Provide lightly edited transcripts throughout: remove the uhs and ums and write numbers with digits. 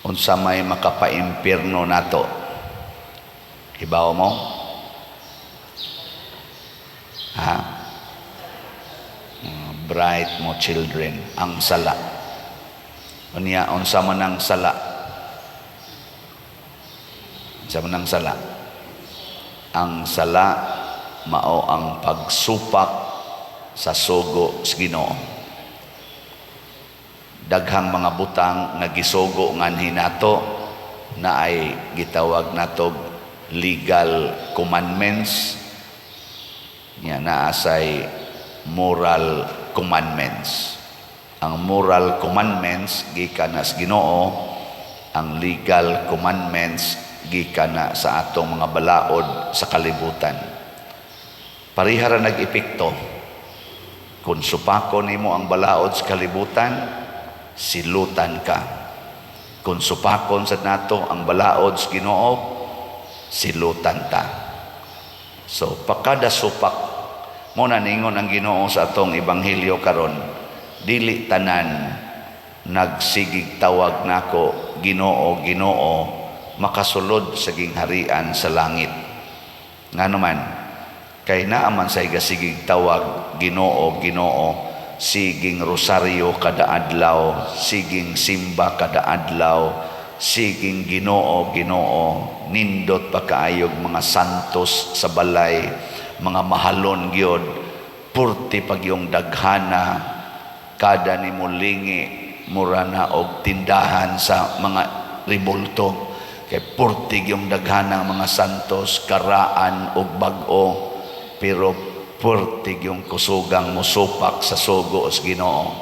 Unsa may makapaimpierno nato? Hibaw mo? Ha? Bright mo, children, ang sala. Unya, unsa man ang sala? Unsa man ang sala? Ang sala mao ang pagsupak sa sugo sa Ginoo. Daghang mga butang nga gisugo nganhi nato na ay gitawag natog legal commandments nya naa say moral commandments. Ang moral commandments gikan na sa Ginoo, ang legal commandments gikan na sa atong mga balaod sa kalibutan. Pareha ra nag-epekto. Kung supakon nimo ang balaod sa kalibutan, silutan ka. Kung supakon sa nato ang balaod sa Ginoo, silutan ta. So pakada supak mo na, ningon ang Ginoo sa atong ebanghelyo karon, dili tanan nagsigig tawag nako, "Ginoo, Ginoo," makasulod sa gingharian sa langit. Ngano man? Kay naa man say gasigig tawag, "Ginoo, Ginoo," siging rosaryo kada adlaw, siging simba kada adlaw, siging "Ginoo, Ginoo," nindot pa kaayog mga santos sa balay, mga mahalon gyud, purti pag yung daghana, kada ni lingi mura na og tindahan sa mga ribulto kay purti yung daghana mga santos, karaan og bag-o, pero purti yung kusugang musupak sa sugo sa Ginoo,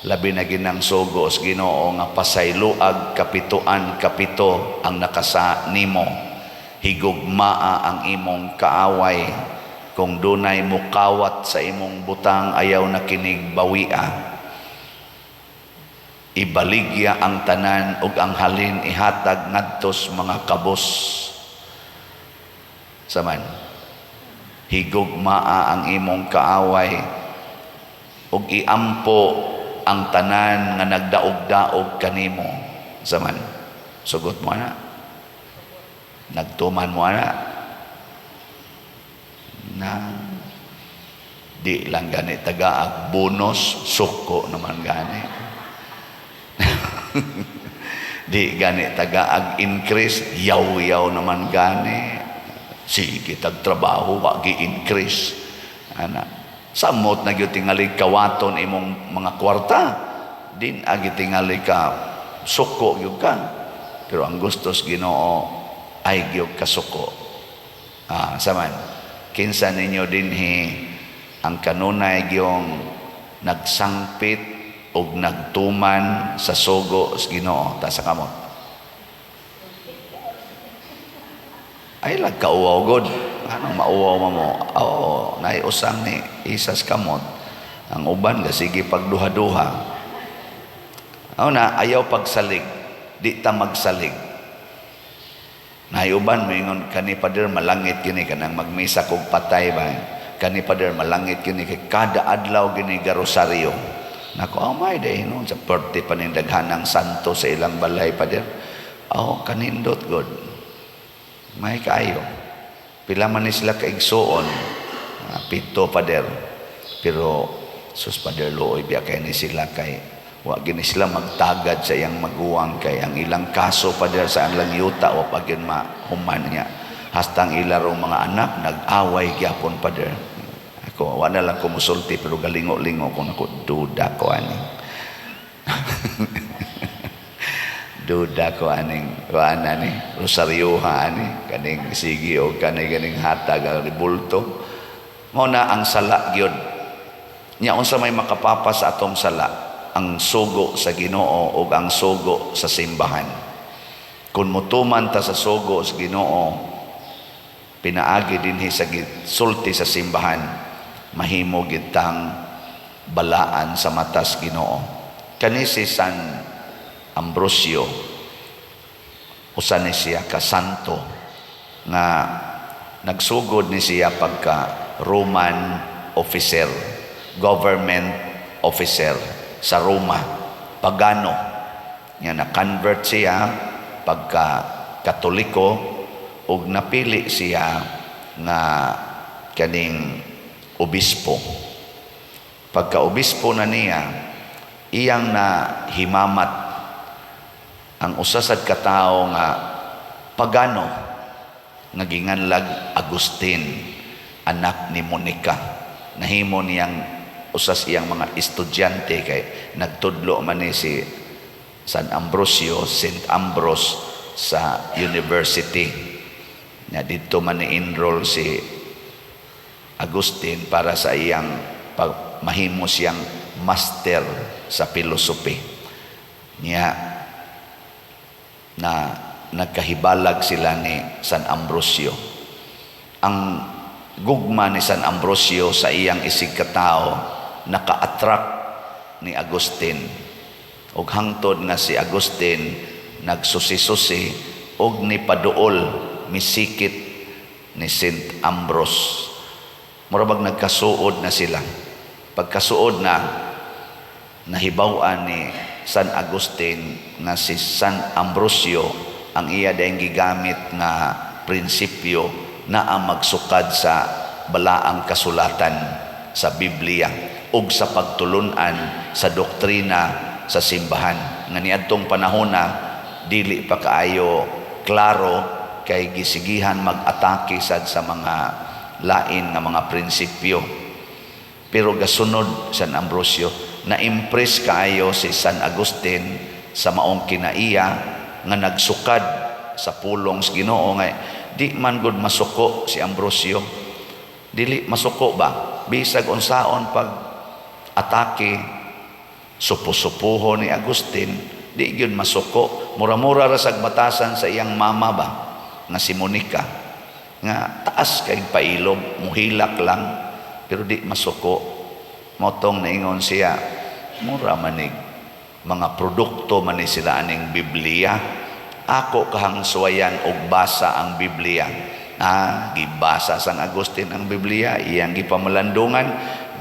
labi na ginang sugo sa Ginoo nga pasayloag kapituan kapito ang nakasa nimo, higugmaa ang imong kaaway, kung dunay mukawat sa imong butang, ayaw na kinig bawia, ibaligya ang tanan ug ang halin ihatag ngadtos mga kabos. Saman, higugmaa ang imong kaaway ug iampo ang tanan nga nagdaog-daog kanimo. Saman, sugot mo na? Nagtuman mo na? Na di lang gani tagaag bonus, suko naman gani. Di gani tagaag increase, yaw-yaw naman gani. Sige tag trabaho, wa gi increase ana. Samot na gyud tingali kawaton imong mga kwarta din, agi tingali ka suko gyud ka, pero ang gustos Ginoo ay gyud kasuko. Ah, saman, kinsa ninyo dinhi ang kanunay gyong nagsangpit og nagtuman sa sugo sa Ginoo? Taas sa kamot. Ay lagkauwaw god. Anong mauwaw mo mo? Oo, naiusang ni isas kamot. Ang uban sige pagduha-duha. Aw na, ayaw pagsalig. Di ta magsalig. Naiuban moingon, "Kani pader malangit kini, kanang magmisa kog patay ba. Kani pader malangit kini kay kada adlaw gini garosaryo." Nako, oh my day noon sa perti panindaghanang santo sa ilang balay, pader. Oh, kanindot god. May kaayo. Pila man ni sila kaigsuon? Ah, 7, pader. Pero sus, pader, luoy biya kay ni sila kay wa gini sila magtagad sa iyang maguwang kay ang ilang kaso, pader, sa ilang yuta wa pa gyud mahuman niya. Hasta ang ilarong mga anak nag-away gyapon, pader. Ako wa na lang ko musulti, pero galingo-lingo ko nako, duda ko ani. Duda ko aning kuan ani, rosaryoha ani, kaning sige o kaning ganing hatag ang ribulto. Mo na ang sala gyud. Nya unsa may makapapa sa atong sala? Ang sugo sa Ginoo ug ang sugo sa simbahan. Kung mutuman ta sa sugo sa Ginoo pinaagi dinhi sa sulti sa simbahan, mahimo gid tang balaan sa matas Ginoo. Kani si San Ambrosio, usa ni siya ka santo nga nagsugod ni siya pagka Roman officer, government officer sa Roma, pagano. Nga na-convert siya pagka Katoliko ug napili siya nga kaning obispo. Pagka obispo na niya, iyang na himamat ang usa sad ka tawo nga pagano nga ginganlag Agustin, anak ni Monica. Nahimo niyang usa sa iyang mga estudyante kay nagtudlo man ni si San Ambrosio, Saint Ambrose, sa university. Nya didto man ni-enroll si Agustin para sa iyang pag mahimo siyang master sa philosophy. Nya na nagkahibalag sila ni San Ambrosio. Ang gugma ni San Ambrosio sa iyang isig katao naka-attract ni Agustin. Ug hangtod nga si Agustin nagsusi-susi og nipaduol, misikit ni Saint Ambrose. Mura bag nagkasuod na sila. Pagkasuod na, nahibaw-an ni San Agustin nga si San Ambrosio ang iya dayong gigamit nga prinsipyo na ang magsukad sa balaang kasulatan sa Biblia ug sa pagtulunan sa doktrina sa simbahan nga niadtong panahona dili pa kaayo klaro kay gisigihan mag-atake sad sa mga lain nga mga prinsipyo. Pero gasunod San Ambrosio, na-impress kaayo si San Agustin sa maong kinaiya nga nagsukad sa pulong sa Ginoo nga di man gud masuko si Ambrosio. Dili masuko ba, bisag unsaon pag atake, supo-supuho ni Agustin, di gyud masuko. Mura-mura ra sag batasan sa iyang mama ba nga si Monica, nga taas kay pailob, muhilak lang pero di masuko. Mao tong naingon siya, mura manig mga produkto man ni sila aning Biblia, ako kahang suwayan og basa ang Biblia. Ah, gibasa sang Agustin ang Biblia, iyang gipamalandungan,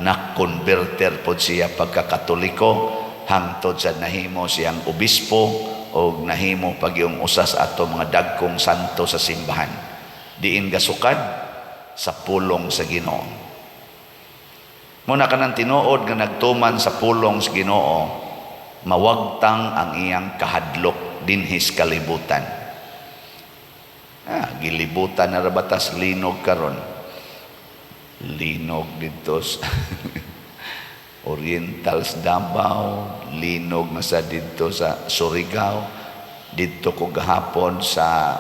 na converter pod siya pagkakatoliko hangtod sa nahimo siyang obispo o nahimo pag yung usas ato mga dagkong santo sa simbahan. Diin gasukad? Sa pulong sa Ginoo. Muna kanang tinuod nga nagtuman sa pulong sa Ginoo, mawagtang ang iyang kahadlok dinhis kalibutan. Ah, gilibutan na rabatas linog karon. Linog dito sa Oriental sa Davao, linog na sa dito sa Surigao, didto ko gahapon sa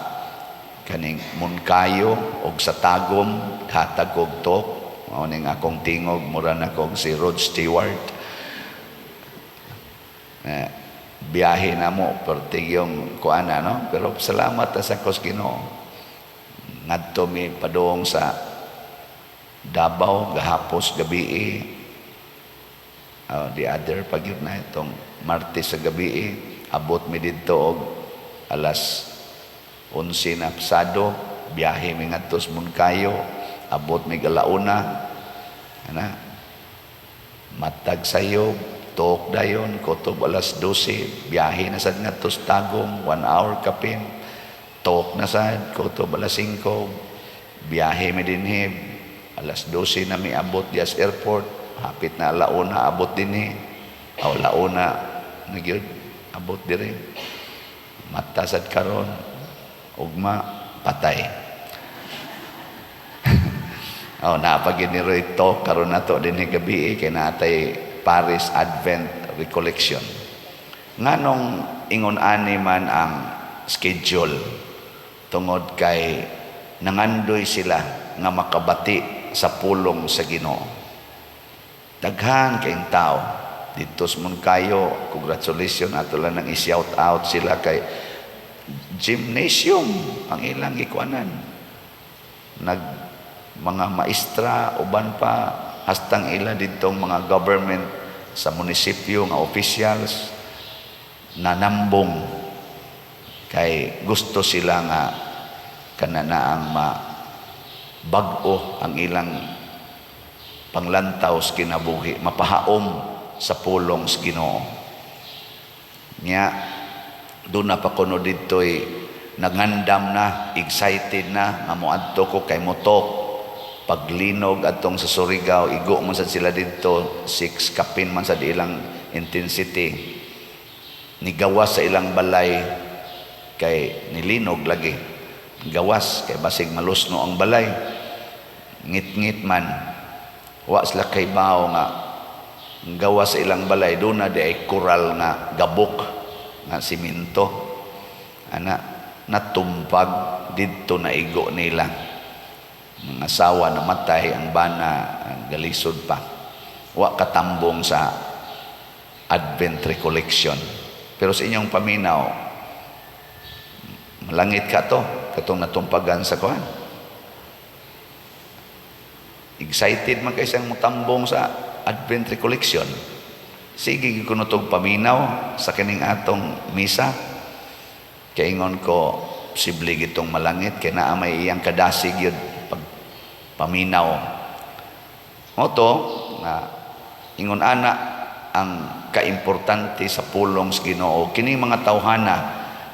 kaning Monkayo og sa Tagum, hatag kog talk. Mao ning akong tingog, mura na kog si Rod Stewart. Eh, biyahe na mo perti yung kuana, no? Pero salamat sa kos Ginoo. Ngadto mi padung sa Davao gahapos gabi. The other pag yun na itong Martes sa gabi, abot mi didto og alas 11 na pasado. Biyahe mi ngadto sa Monkayo, abot mi alauna ana, matag sayo, talk dayon kutob alas 12. Biyahe na sad ngadto sa Tagum, 1 hour kapin. Talk na sad kutob alas 5. Biyahe mi dinhi, alas 12 na mi abot dias airport, hapit na alauna abot dinhi. Aw, alauna na gyud abot diri. Mata sad karon, ugma patay. Oh, naa pa ni Roy talk karon nato dinhi gabi kay natay Paris Advent Recollection. Nganong ingon ani man ang schedule? Tungod kay nangandoy sila nga makabati sa pulong sa Ginoo. Daghan kayong tao dito sa Monkayo. Congratulations, ato lang nang i-shout out sila kay gymnasium ang ilang gikuanan. Nag mga maestra, uban pa hastang ila ditong mga government sa munisipyo nga officials, nanambong kay gusto sila nga kanana ang ma bag-o ang ilang panglantaw sa kinabuhi, mapahaom sa pulong sa Ginoo. Nya Doon na pa kuno didto'y nangandam na, excited na nga moadto ko kay motok paglinog atong sa Surigao. Igo man sad sila didto, 6 kapin man sad ilang intensity. Nigawas sa ilang balay kay nilinog lagi. Gawas kay basig malusno ang balay, ngit-ngit man. Wa sila kay bao nga gawas sa ilang balay doon na di ay koral nga gabok nga simento ana, natumpag didto, naigo nila. Mga asawa namatay, ang bana galisod pa. Wa katambong sa Advent recollection. Pero sa inyong paminaw, malangit ka to katong natumpagan sa kuan. Excited man kay siyang mutambong sa Advent recollection. Sige gyud kuno tog paminaw sa kining atong misa. Kay ingon ko, posible gitong malangit kay naa may iyang kadasig yun pag paminaw. Mao to nga ingon ana ang kaimportante sa pulong sa Ginoo. Kining mga tawhana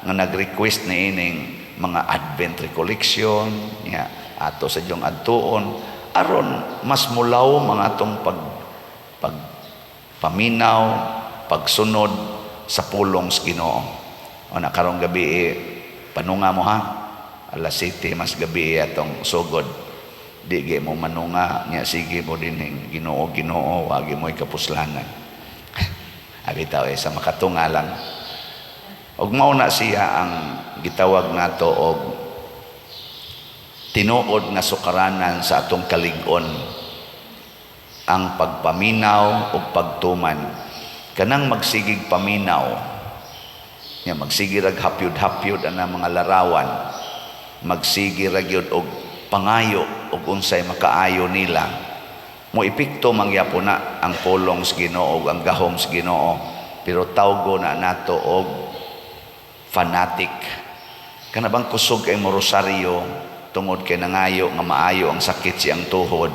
nga nag-request ni ining mga Advent recollection nya ato sa diyong adtuon aron mas mulaw mga atong pag pag paminaw, pagsunod sa pulong sa Ginoo. O na karong gabi eh, panunga mo ha. Alas 7 mas gabi eh, atong sugod. Di gi mo manunga nya sige mo dinhing Ginoo, Ginoo, wagi mo'y kapuslanan. Abi tao eh, sa makatunga lang. Og mao na siya ang gitawag nato og tinuod nga sukaranan sa atong kalig-on, ang pagpaminaw ug pagtuman. Kanang magsigig paminaw nya, magsige rag hapyod-hapyod ana mga larawan, magsige ra gyud og pangayo og unsay makaayo nila, mo epekto mangyapon na ang pulong sa Ginoo ug ang gahom sa Ginoo, pero tawgo na nato og fanatic. Kana bang kusog kay mo rosaryo tungod kay nangayo nga maayo ang sakit siyang tuhod,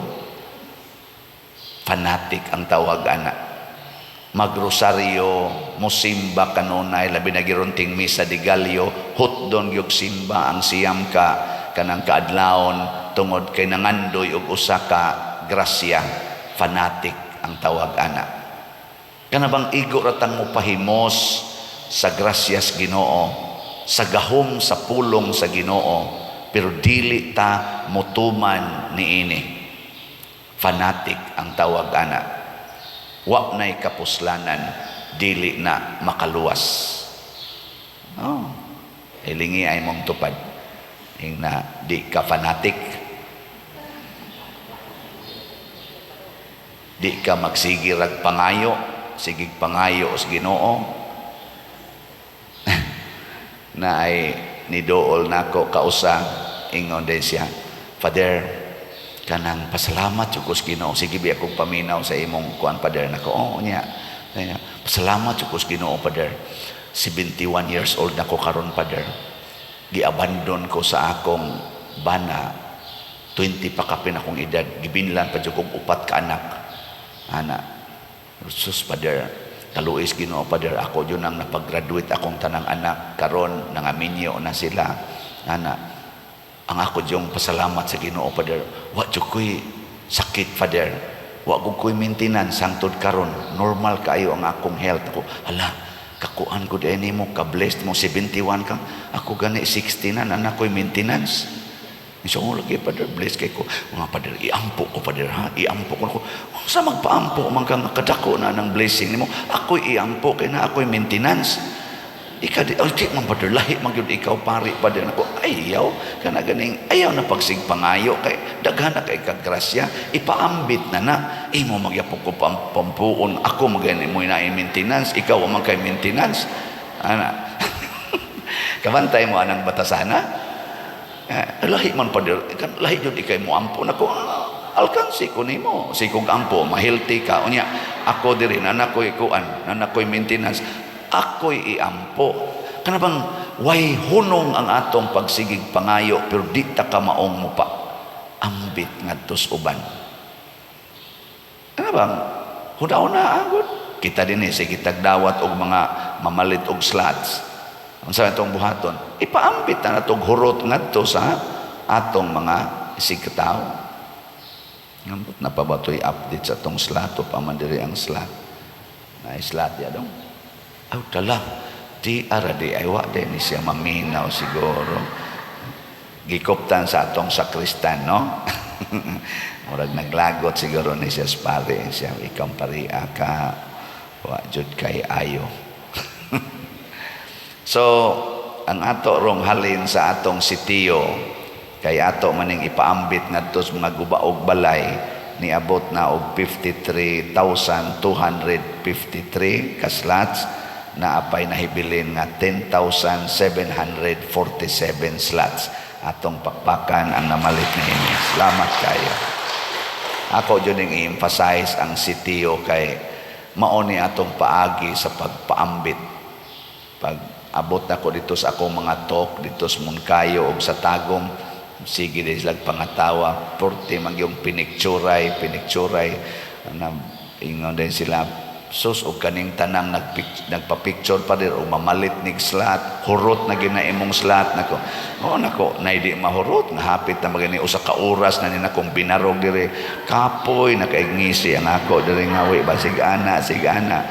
fanatic ang tawag ana. Magrosaryo, musimba kanunay, labi na girunting Misa de Gallo, hutdon gyud simba ang 9 ka kanang kaadlawon tungod kay nangandoy og usa ka grasya, fanatic ang tawag ana. Kana bang igo ra tang mopahimos sa grasyas Ginoo, sa gahom sa pulong sa Ginoo, pero dili ta motuman niini, fanatic ang tawag ana. Wa na'y kapuslanan, dili na makaluwas. Oh, ilingi ay mong tupad ing na di ka fanatic, di ka magsige rag pangayo, sigig pangayo sa Ginoo. Na ay nidool nako kausa, ingon din siya, "Father, kanang pasalamat jud ko sa Ginoo. Sige bi akong paminaw sa imong kuan, Father." Nako, "Oh, nya." Nya, "Pasalamat jud ko sa Ginoo, Father. 71 years old na ko karon, Father. Giabandon ko sa akong bana 20 pa kapin akong edad. Gibinlan pa jud kog upat ka anak ana. Sus, Father, kaluis Ginoo, Father. Ako jud ang napag-graduate akong tanang anak. Karon nangaminyo na sila ana. Ang ako jung pasalamat sa Ginoo, Father, wa jud ko'y sakit, Father. Wa ko ko'y maintenance hangtod karon. Normal kaayo ang akong health." Ako, "Hala, kakuan ko diay nimo, ka-blessed mo, 71 ka. Ako gani 60 na, naa ko'y maintenance." So, oh, lagi, Father, bless kay ko. "Mga Father, iampo ko, Father, ha? Iampo ko." Ako, "Sa magpaampo man ka nga kadako na ng blessing nimo? Ako'y iampo kay na ako'y maintenance. Ika di, oh, di man, Father, lahi man gyud ikaw pari, Father." Nako, ayaw kana ganing ayaw na pagsigpangayo kay daghan na kay kagrasya, ipaambit na na. Imo magyapon ko pampuon ako magani mo na maintenance, ikaw man kay maintenance ana." Kabantay mo anang batasana. Eh, lahi man, Father, lahi jud ikay mo ampo nako. "Ah, alkansi ko nimo sikog ampo, ma-healthy ka. Unya ako diri na nakoy kuan, na nakoy maintenance, ako'y iampo." Kana bang way hunong ang atong pagsigig pangayo pero di ta ka maong mo pa ambit ngadto sa uban. Kana bang hudaw na agod kita din eh, sige tagdawat og mga mamalit og slots. Unsa atong buhaton? Ipaambit na natong hurot ngadto sa atong mga isigkatawo. Ngambot na pa ba to'y update sa atong slot o pa man diri ang slot? Na slot ya dong. Aw tala, di ara di ay wa di ni siya maminaw siguro. Gikuptan sa atong sakristan, no? Murag naglagot siguro ni siya sa pare siya, ikaw paria ka, wa jud kay ayo. So, ang ato rong halin sa atong sitio kay ato maning ipaambit ngadto sa mga gubaog balay, niabot na og 53,253 ka slots, na apay nahibilin nga 10,747 slots. Atong pakpakan ang namalit niini. Salamat kayo. Ako jud ning i-emphasize ang sitio kay mao ni atong paagi sa pagpaambit. Pag abot nako dito sa akong mga talk dito sa Monkayo ug sa Tagum, sige di sila pangatawa, porte man yung pinikturay pinikturay na ingon din sila, sus, og kaning tanang nagpa-picture pa dir og mamalit nig slot, hurot na gina imong slot. Nako, oh nako, nay di mahurot nga hapit na magani usa ka oras na ni nakong binarog dire, kapoy nakaigngisi ang ako dire nga wi basig ana sig ana.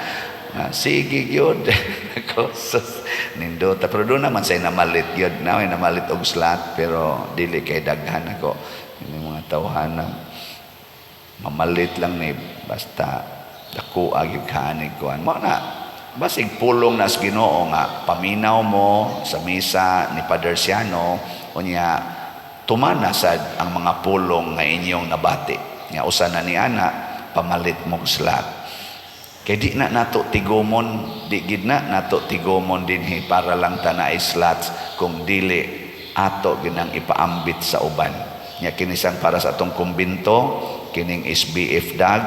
Ah, sige gyud nako, sus, nindota. Pero doon naman say namalit gyud na namalit og slot, pero dili kay daghan. Ako ini mga tawhana mamalit lang ni basta dako gyud kaanig kuan mo na, basig pulong nas Ginoo nga paminaw mo sa misa ni Father Siano, unya tumana sad ang mga pulong nga inyong nabati nga usa na ni ana pamalit mong slot, kay di na nato tigumon, di gid na nato tigumon dinhi para lang ta naay slots kung dili ato ginang ipaambit sa uban. Nya kinisang para sa atong kumbinto, kining SBF dag,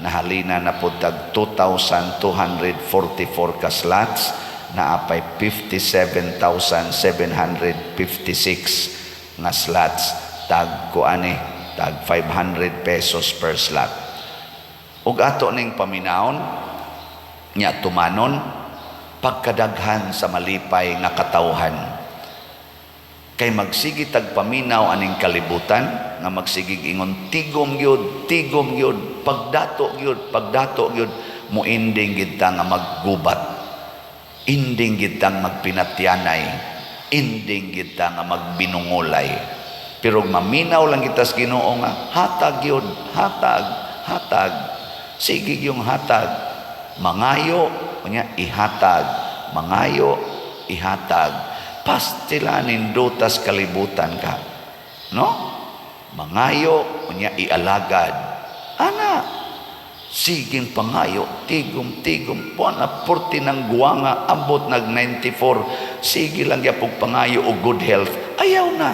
nahalina na pud tag 2,244 ka slots, naapay 57,756 nga slots, tag kuani, tag 500 pesos per slot. Ug ato ning paminawon nya tumanon, pagkadaghan sa malipay nga katawhan, kay magsige tag paminaw aning kalibutan nga magsigig ingon, "Tigom gyud, tigom gyud, pagdato gyud, pagdato gyud," moinding gid ta nga maggubat, inding gid tang magpinatyanay, inding gid ta nga magbinungulay. Pero maminaw lang kita sa Ginoo nga hatag gyud, hatag, hatag, sige yung hatag, mangayo unya ihatag, mangayo ihatag, pastila nindutas kalibutan ka, no? Mangayo unya ialagad ana, siging pangayo, tigom tigom buwan na porti ng guwanga, abot nag 94, sige lang gyapog pangayo og good health. Ayaw na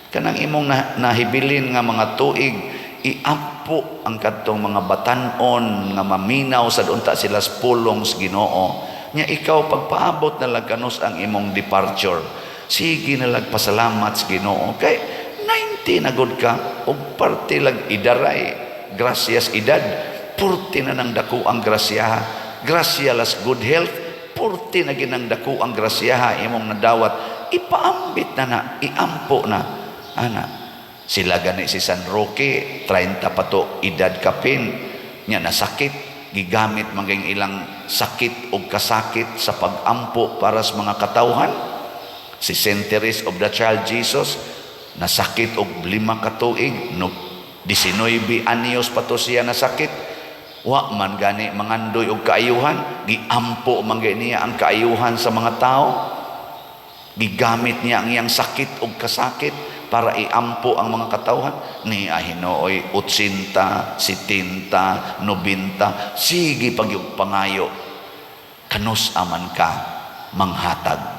kanang imong nahibilin nga mga tuig, iampo ang kadtong mga batan-on nga maminaw sad unta sila sa pulong sa Ginoo. Nya ikaw, pagpaabot na lang kanus ang imong departure, sige na lang pasalamat sa Ginoo kay 90 na gud ka og parte lag idaray gracias edad, purti na nang dako ang grasyaha, grasya las good health, purti na ginang dako ang grasyaha imong nadawat. Ipaambit na na, iampo na ana. Sila gani si San Roque, 30 pa to edad kapin nya nasakit, gigamit maging ilang sakit o kasakit sa pagampo para sa mga katawhan. Si Saint Therese of the Child Jesus, nasakit og 5 ka tuig no, 19 anyos pa to siya nasakit. Wa man gani mangandoy og kaayuhan, giampo man gani niya ang kaayuhan sa mga tao. Gigamit niya ang iyang sakit og kasakit para iampo ang mga katawhan ni ahinooy 80, 70, 90, sige pagyug pangayo, kanus aman ka manghatag.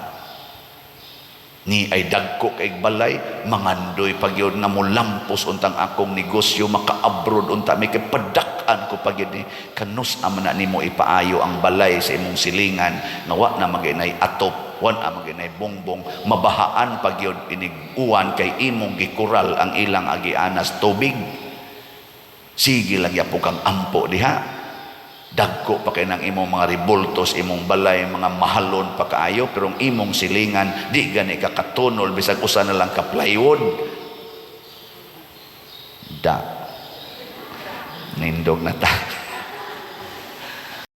Ni ay dagko kay balay, mangandoy pagyud nga molampos untang akong negosyo, maka-abroad unta mi kay padak-an ko pagyud ni, kanus aman na nimo ipaayo ang balay sa imong silingan nga wa na maginay atop, wa na maginay bongbong, mabahaan pagyud inig uwan kay imong gikural ang ilang agianas tubig. Sige lang yapo kang ampo diha. Dagko pa kay ng imong mga ribultos, imong balay, mga mahalon pa kaayo, pero ang imong silingan, di gani ka katunol, bisag usa na lang ka plywood. Da. Nindog na ta.